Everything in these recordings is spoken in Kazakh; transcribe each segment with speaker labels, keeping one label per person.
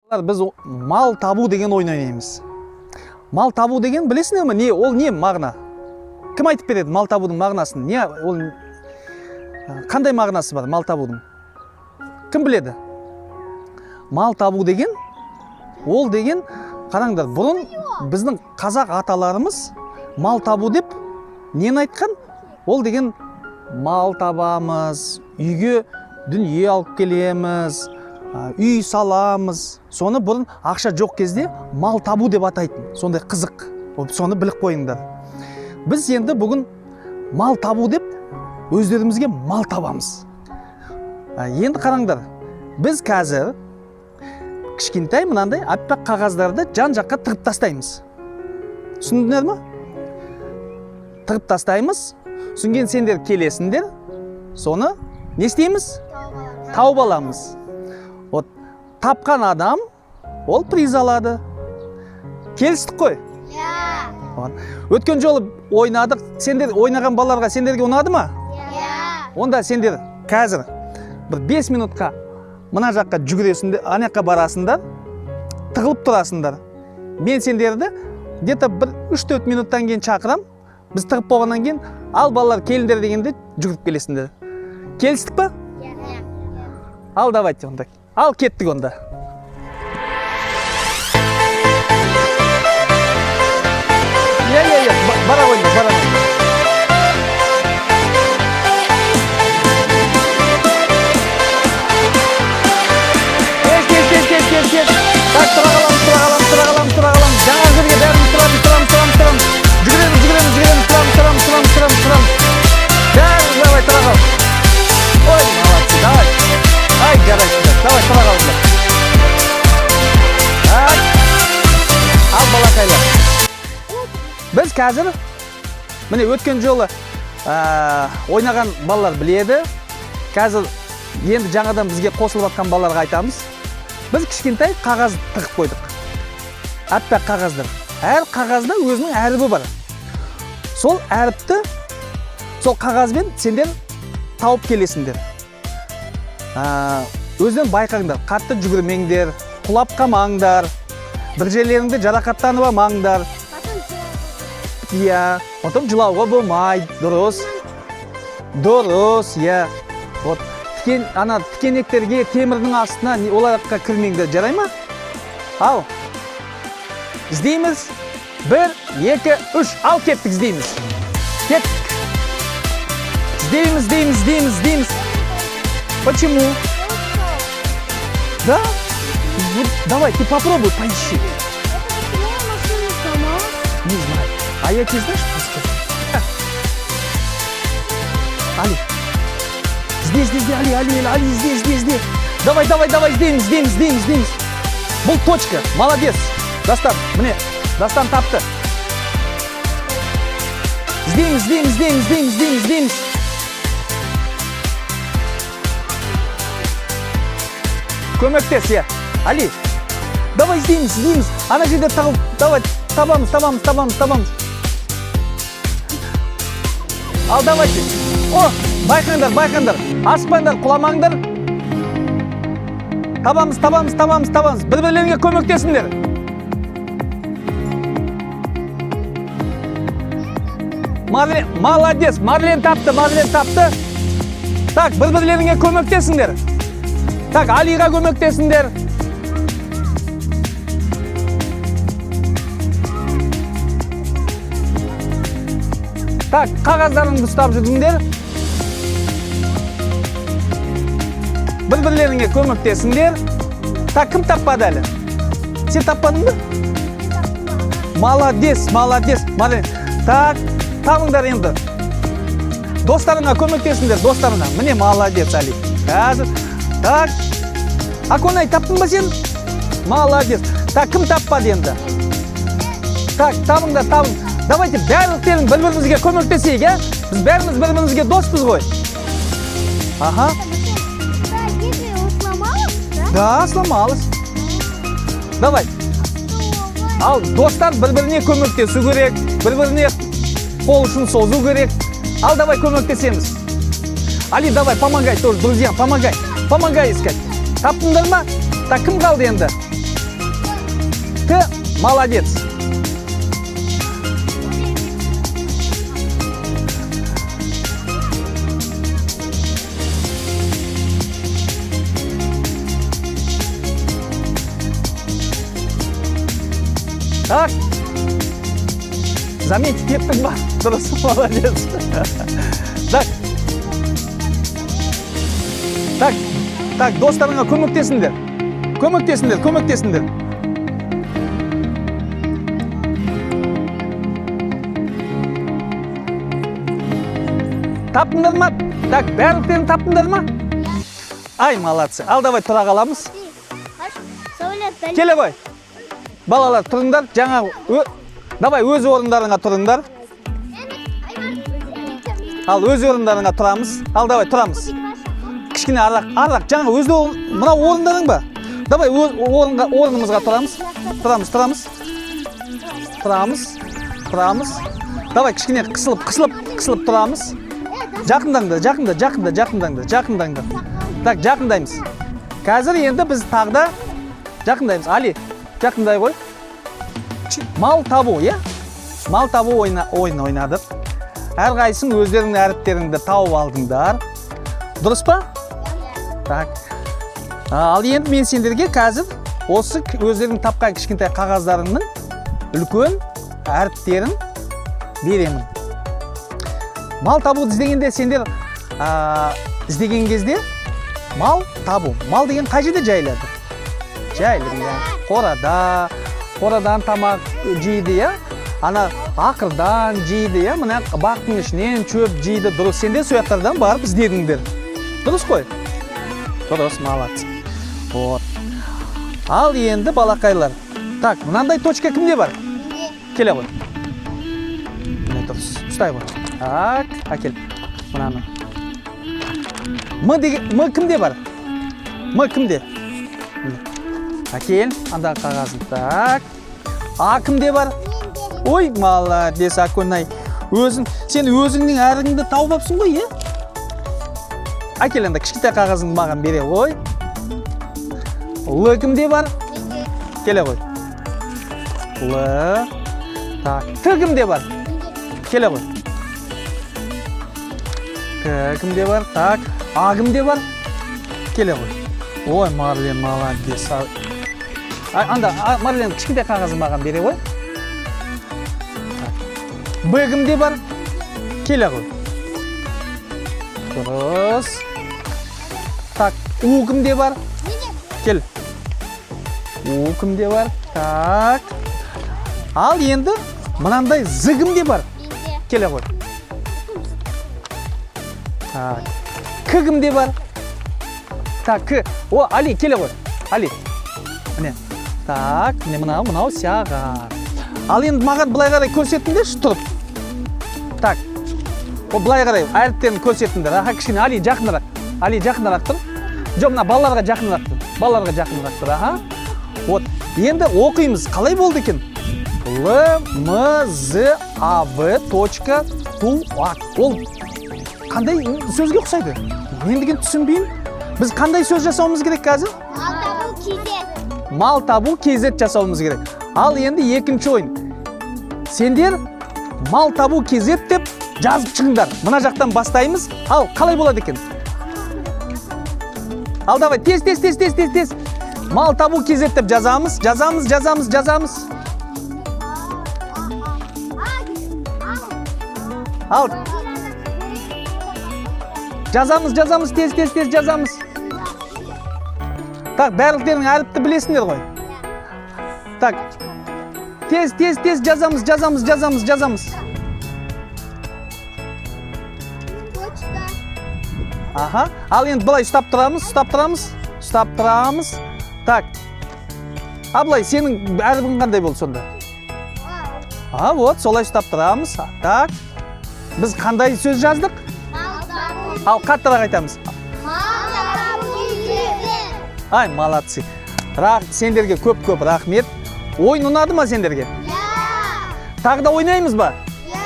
Speaker 1: Біз мал табу деген ойын ойнаймыз. Мал табу деген білесіңдер ме? Не ол, не мағына? Кім айтып береді мал табудың мағынасын? Не ол, қандай мағынасы бар мал табудың? Кім біледі? Мал табу деген ол деген, қараңдар, бұрын біздің қазақ аталарымыз мал табу деп нені айтқан? Ол деген мал табамыз, үйге дүние алып келеміз, үй саламыз. Соны бұрын ақша жоқ кезде мал табу деп атайтын. Сондай қызық. Соны біліп қойыңдар. Біз енді бүгін мал табу деп өздерімізге мал табамыз. Енді қараңдар, біз қазір кішкентай мынандай аппақ қағаздарды жан жаққа тығып тастаймыз. Түсіндіңдер ме? Тығып тастаймыз. Содан кейін сендер келесіңдер, соны не істейміз? Тауып аламыз. Вот тапқан адам ол приз алады. Келістік қой?
Speaker 2: Иә.
Speaker 1: Өткен жолы ойнадық. Сендер ойнаған балаларға, сендерге ұнады ма?
Speaker 2: Иә.
Speaker 1: Онда сендер қазір бір 5 минутқа мына жаққа жүгіресіңдер, ана жаққа барасыңдар, тығылып тұрасыңдар. Мен сендерді где-то бір 3-4 минуттан кейін шақырам. Біз тығып болғаннан кейін, ал балалар келіңдер дегенде жүгіріп келесіңдер. Келістік па?
Speaker 2: Иә.
Speaker 1: Ал давайте онда. Ал кеттік онда. Иә, иә, иә, бара қойыңдар, бара қойыңдар. Тез, тез, тез, тез, тез, тез. Так, тұра қаламыз, тұра қаламыз, тұра қаламыз, тұра қаламыз. Жаңа жерге бәріміз тұрамыз, тұрамыз, тұрамыз, тұрамыз. Жүгіреміз, жүгіреміз, жүгіреміз, тұрамыз, тұрамыз, тұрамыз, тұрамыз, тұрамыз. Бәріміз давай тұра қаламыз. Ой, молодцы, давай. Ай, жарайсыңдар. Давай, тұра қалыңдар. Так. Ал, балақайлар. Біз қазір, міне, өткен жолы ойнаған балалар біледі. Қазір енді жаңадан бізге қосылып жатқан балаларға айтамыз. Біз кішкентай қағаз тығып қойдық. Аппақ қағаздар. Әр қағазда өзінің әрібі бар. Сол әріпті сол қағазбен сендер тауып келесіңдер. Өздерің байқаңдар, қатты жүгірмеңдер, құлап қалмаңдар, бір жерлеріңді жарақаттанып алмаңдар. Иә, потом жылауға болмайды, дұрыс. Дұрыс, иә. Вот тікен, ана тікенектерге, темірдің астына оларға кірмеңдер, жарай ма? Ал, іздейміз. 1, 2, 3, ал кеттік, іздейміз. Кеттік. Іздейміз, іздейміз, іздейміз, іздейміз. Почему? Да? Вот, давай, ты попробуй, поищи. Не знаю. А я тебе, знаешь, что скажу? Али. Здесь, здесь, здесь, Али, Али, Али, здесь, здесь, здесь. Давай, давай, давай, іздейміз, іздейміз, іздейміз, іздейміз. Бұл точка, молодец. Дастан, міне, Дастан тапты. Іздейміз, іздейміз, іздейміз, іздейміз, іздейміз, іздейміз. Көмектес, иә. Али, давай іздейміз, іздейміз. Ана жерде тығылып, давай, табамыз, табамыз, табамыз, табамыз. Ал, давайте. О, байқаңдар, байқаңдар. Аспаңдар, құламаңдар. Табамыз, табамыз, табамыз, табамыз. Бір-бірлеріңе көмектесіңдер. Марлен, молодец, Марлен тапты, Марлен тапты. Так, бір-бірлеріңе көмектесіңдер. Так, Алиға көмектесіңдер. Так, қағаздарыңды ұстап жүріңдер. Бір-бірлеріңе көмектесіңдер. Так, кім таппады әлі? Сен таппадың ба? Молодец, молодец, молодец. Так, табыңдар енді. Достарыңа көмектесіңдер, достарыңа. Міне, молодец, Али. Қазір. Так. Аконай, таптың ба сен? Молодец. Так, кім таппады енді? Так, табыңдар, табың. Давайте барлықтарың бір-бірімізге көмектесейік, ә? Біз бәріміз бір-бірімізге доспыз ғой. Аха. Да, сломалась. Давай. Ал достар бір-біріне көмектесу керек, бір-біріне қол ұшын созу керек. Ал давай көмектесеміз. Али, давай, помогай тоже друзьям, помогай. Помогай искать. Таптыңдар ма? Так, кім қалды енді? Т, молодец. Так. Заметь, кеттің ба? Дұрыс, молодец. Так. Так, так, достарыңа көмектесіңдер. Көмектесіңдер, көмектесіңдер. Таптыңдар ма? Так, барлықтарың таптыңдар ма? Ай, молодцы. Ал, давай тұра қаламыз. Келе ғой. Балалар, тұрыңдар. Жаңа, давай өз орындарыңа тұрыңдар. Ал, өз орындарыңа тұрамыз. Ал, давай тұрамыз. Кішкене арақ, арақ. Жаңа өз орын, мынау орындарың ба? Давай өз орынға, орнымызға тұрамыз. Тұрамыз, тұрамыз. Тұрамыз, тұрамыз. Давай кішкене қысылып, қысылып, қысылып тұрамыз. Жақындаңдар, жақында, жақында, жақындаңдар, жақындаңдар. Так, жақындаймыз. Қазір енді біз тағы да жақындаймыз. Али, жақындай ғой. Мал табу, иә? Мал табу ойын ойнадық. Әрқайсың өздеріңнің әріптеріңді тауып алдыңдар. Дұрыс па? Так. Ал енді мен сендерге қазір осы өздерің тапқан кішкентай қағаздарыңның үлкен әріптерін беремін. Мал табуды іздегенде сендер, іздеген кезде мал табу. Мал деген қай жерде жайылады? Жайылымда. Қорада, қорадан тамақ жейді, иә? Ана ақырдан жейді, иә? Мына бақтың ішінен шөп жейді. Дұрыс, сендер сол жақтардан барып іздедіңдер. Дұрыс қой? Дұрыс, молодцы. Вот. Ал енді балақайлар. Так, мынандай точка кімде бар? Келе ғой. Міне, дұрыс. Ұстай ғой. Так, әкел. Мынаны. М деген, М кімде бар? М кімде? Міне. Әкел, андағы қағазын. Так. А кімде бар? Ой, молодец, Аконай. Өзің, сен өзіңнің әріңді тауып алыпсың ғой, е? Әкел енді кішкентай қағазыңды маған бере ғой. Л кімде бар? Келе ғой. Л. Так, Т кімде бар? Келе ғой. Т кімде бар? Так, А кімде бар? Келе ғой. Ой, Марлен, молодец. Анда, Марлен, кішкентай қағазын маған бере ғой. Так. Б кімде бар? Келе ғой. Дұрыс. Так, У кімде бар? Кел. У кімде бар? Так. Ал енді мынандай З кімде бар? Келе ғой. Так. К кімде бар? Так, К. О, Али, келе ғой. Али. Міне. Так, міне мынау, мынау саған. Ал енді маған былай қарай көрсетіңдерші тұрып. Так. О, былай қарай әріптерін көрсетіңдер. Аха, кішкене Али жақынырақ. Али жақынырақ тұр. Жоқ, мына балаларға жақынырақ тұр. Балаларға жақынырақ тұр. Аха. Вот. Енді оқимыз. Қалай болды екен? Л, М, З, А, В, точка, Ту, А. Ол қандай сөзге ұқсайды? Мен деген түсінбеймін. Біз қандай сөз жасауымыз керек қазір?
Speaker 2: Мал табу KZ.
Speaker 1: Мал табу KZ жасауымыз керек. Ал енді екінші ойын. Сендер мал табу KZ деп жазып шығыңдар. Мына жақтан бастаймыз. Ал қалай болады екен? Ал давай тез, тез, тез, тез, тез, тез. Мал табу KZ деп жазамыз, жазамыз, жазамыз, жазамыз. Ал жазамыз, жазамыз, тез, тез, тез жазамыз. Так, барлықтарың әріпті білесіңдер ғой. Так, тез, тез, тез жазамыз, жазамыз, жазамыз, жазамыз.
Speaker 2: Точка.
Speaker 1: Аха. Ал енді былай ұстап тұрамыз, ұстап тұрамыз, ұстап тұрамыз. Так. Абылай, сенің әрібің қандай болды сонда? А, вот, солай ұстап тұрамыз. Так. Біз қандай сөз жаздық?
Speaker 2: Мал табу.
Speaker 1: Ал қаттырақ айтамыз.
Speaker 2: Мал табу KZ.
Speaker 1: Ай, молодцы. Сендерге көп-көп рахмет. Ойын ұнады ма сендерге?
Speaker 2: Я.
Speaker 1: Тағы да ойнаймыз ба?
Speaker 2: Я.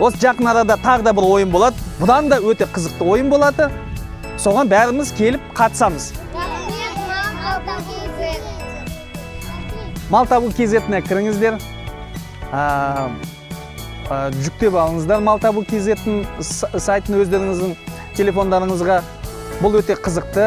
Speaker 1: Осы жақын арада тағы да бір ойын болады. Бұдан да өте қызықты ойын болады. Соған бәріміз келіп қатысамыз.
Speaker 2: Рахмет, мал табу KZ.
Speaker 1: Мал табу kz-іне кіріңіздер. Жүктеп алыңыздар Мал табу kz-дің сайтын өздеріңіздің телефондарыңызға. Бұл өте қызықты,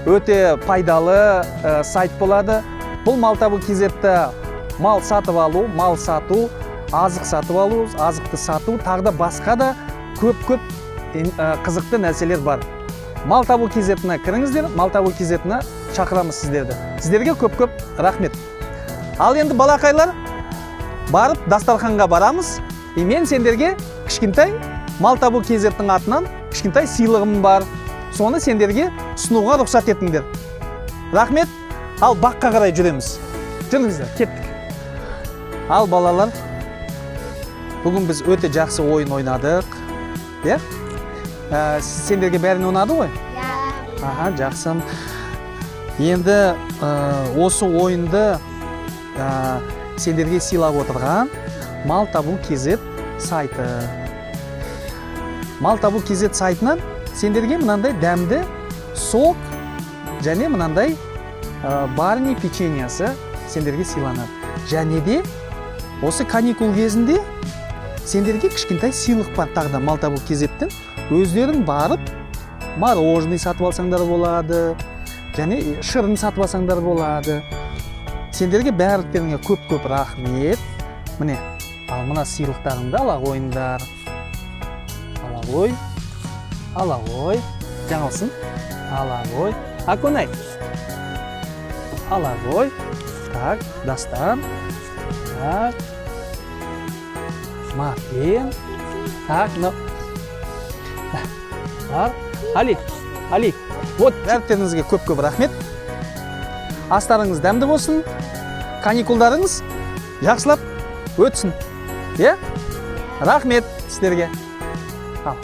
Speaker 1: өте пайдалы сайт болады. Бұл Мал табу kz-ті мал сатып алу, мал сату, азық сатып алу, азықты сату, тағы да басқа да көп-көп қызықты нәрселер бар. Мал табу kz-іне кіріңіздер, Мал табу kz-іне шақырамыз сіздерді. Сіздерге көп-көп рахмет. Ал енді, балақайлар, барып дастарханға барамыз. И мен сендерге кішкентай Мал табу kz-тің атынан кішкентай сыйлығым бар. Соны сендерге ұсынуға рұқсат етіңдер. Рахмет. Ал баққа қарай жүреміз. Жүріңіздер, кеттік. Ал, балалар, бүгін біз өте жақсы ойын ойнадық. Иә? Сендерге бәріне ұнады ғой?
Speaker 2: Иә.
Speaker 1: Аха, жақсы. Енді осы ойынды сендерге сыйлап отырған Мал табу kz сайты. Мал табу kz сайтынан сендерге мынандай дәмді сок және мынандай Барни печеньесі сендерге сыйланады. Және де осы каникул кезінде сендерге кішкентай сыйлық бар тағы да Мал табу kz-тен. Өздерің барып мороженое сатып алсаңдар болады және шырын сатып алсаңдар болады. Сендерге барлықтарыңа көп-көп рахмет. Міне, ал мына сыйлықтарыңды ала қойыңдар. Ала қой, ала қой, Жаңылсын, ала қой, Акунай, ала қой. Так, Дастан, так, Макен, так, мынау бар, Али, Али. Вот, бәріңізге көп көп рахмет. Астарыңыз дәмді болсын, каникулдарыңыз жақсылап өтсін, иә. Рахмет сіздерге. Ал.